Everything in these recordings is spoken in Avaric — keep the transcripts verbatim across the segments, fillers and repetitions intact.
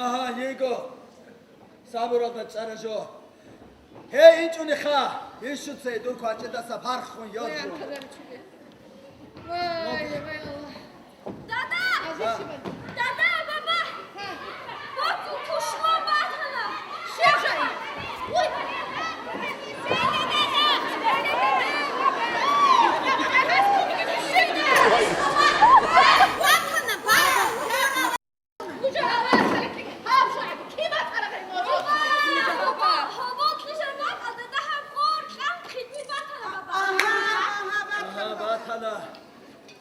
Агьа, йиго. Сабуралда чӀара жо. Гьей, инчӀуниха, ишуца дур квачӀидаса пархун йо жо. Вай, вай, Аллагь. Дада! Дада, баба! Бацу кушло батана! Шехай! Уй! Батана, батана! Гьаб жо, киб батана гьеб ножо? Баба, гьобол кьижар бакӀалда дагьаб гъор кьан хитӀи батана, баба. Ага, батана.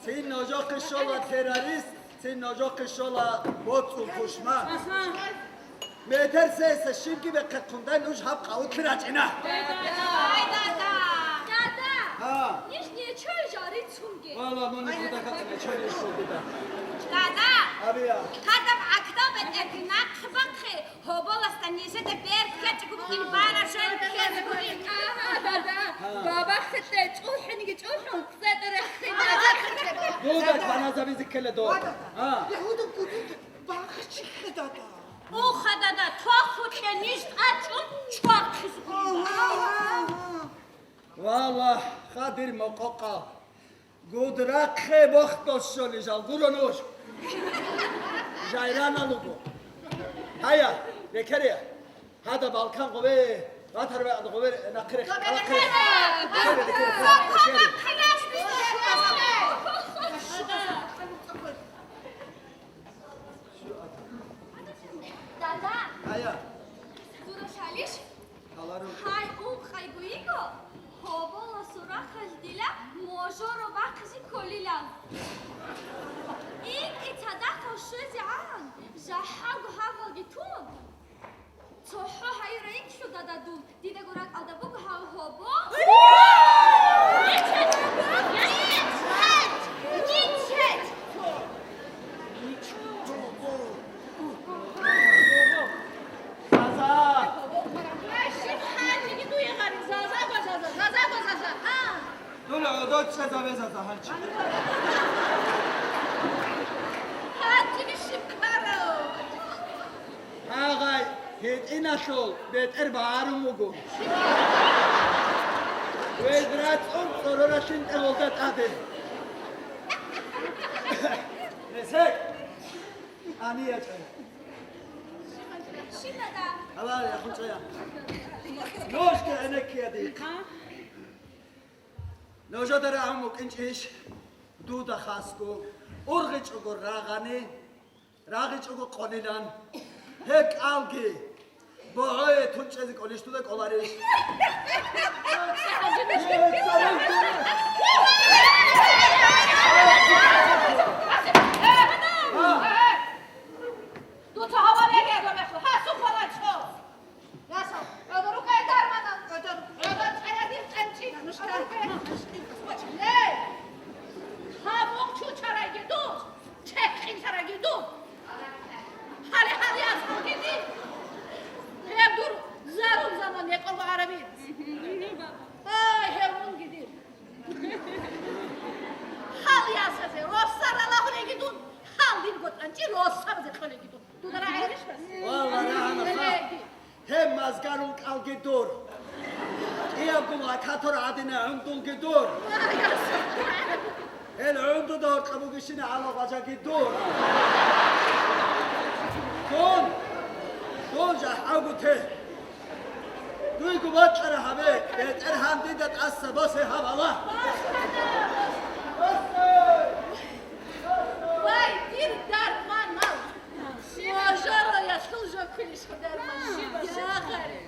Цин ножохъе щола террорист, цин ножохъе щола боцӀул пушман. Метер сеса щибги бехъехъундай нуж гьаб къавутлъи рачӀина. Дада! Дада! Гьа. Ниж нечой жари цунги. Вала, муни куда хатӀа нечой ишо куда. Дада! Абия. Гьадаб гӀакдал бетӀерги нахъ бахъе, гьоболасда нижеда беркечӀго ил бара жо ккезгури. Агьа, дада. Гьа. Баба хитӀе чӀухӀинги чӀухӀун, цӀедерехъин. Дуда кваназабизе ккела дой. Гьа. Ягьудаб гудинги бахчихъе, дада. Уха, дада, тохлъукье ниж тӀачӀун чвахъизгури. Агьа. Валлагь, хадир мокъокъал. Гудрахъе бохдол щоли жал гуро нуж. Жайрана луго. Гьая, рекерия. Гьада балкан гъове, ватар вегӀад гъове, нахъе рехе, нахъе рехе. Дада! Гьая. Гурашалиш? Гьаларун. Гьай, ункъайго йиго, гьоболасул рахъалъ дила можоро бахъизе кколилан. ИкӀи цадахъал щвезегӀан, жахӀалго гьавалги тун, цохӀо гьайра йиклъу, дада, дун, дидаго ракӀалда буго гьав гьобо. Заза! Дула гӀодов чӀезабе, Заза, гьанчи. Гьагъай гьитӀиналъул бетӀер багьарун буго. Ведра цӀун цӀороралъин тӀегъолда тӀаде. Гьесек! Ания чӀая. Гьава, яхун чӀая. Ношка гӀенеккиядихъ. Нужеда рагӀун букӀинчӀищ? Дуда хасго, ургъичӀого рагъани, рагъичӀого къолилан. Гьеб кӀалги, богӀое тунчӀезе кӀолищ дуда кӀоларищ? Дуца гьава бегӀ, гьасухъ валачӀо! Ясал, гӀодор рукӀай дармана, гӀодор, гӀодор цӀаядин цӀемчӀила, нушда. Ле! Гьаб мухъ чучарайги дур, чехъинчарайги дур. Гьале гьал ясалги дир. Гьеб дур зарун заман гьекъолго гӀараби. Ай, гьев мунги дир. Гьал ясазе росарала гьуреги дун, гьал дирго тӀанчӀи росабазе кьолеги дун. Дуда рагӀарищ бас? Валла, рагӀана, ха. Гьеб мазгарун кӀалги дур. КӀиябго лакатор гӀадина гӀундулги дур. Гьел гӀундуда гьоркьа бугищина гьала бажаги дур. Дун, дун жахӀалгу те. Дуйгу бокьара гьабе, бетӀергьан дида тӀаса босе гьаб Аллагь. Вай, дир дарманал! Можаро ясул жо квилищ дарман. Я гъари.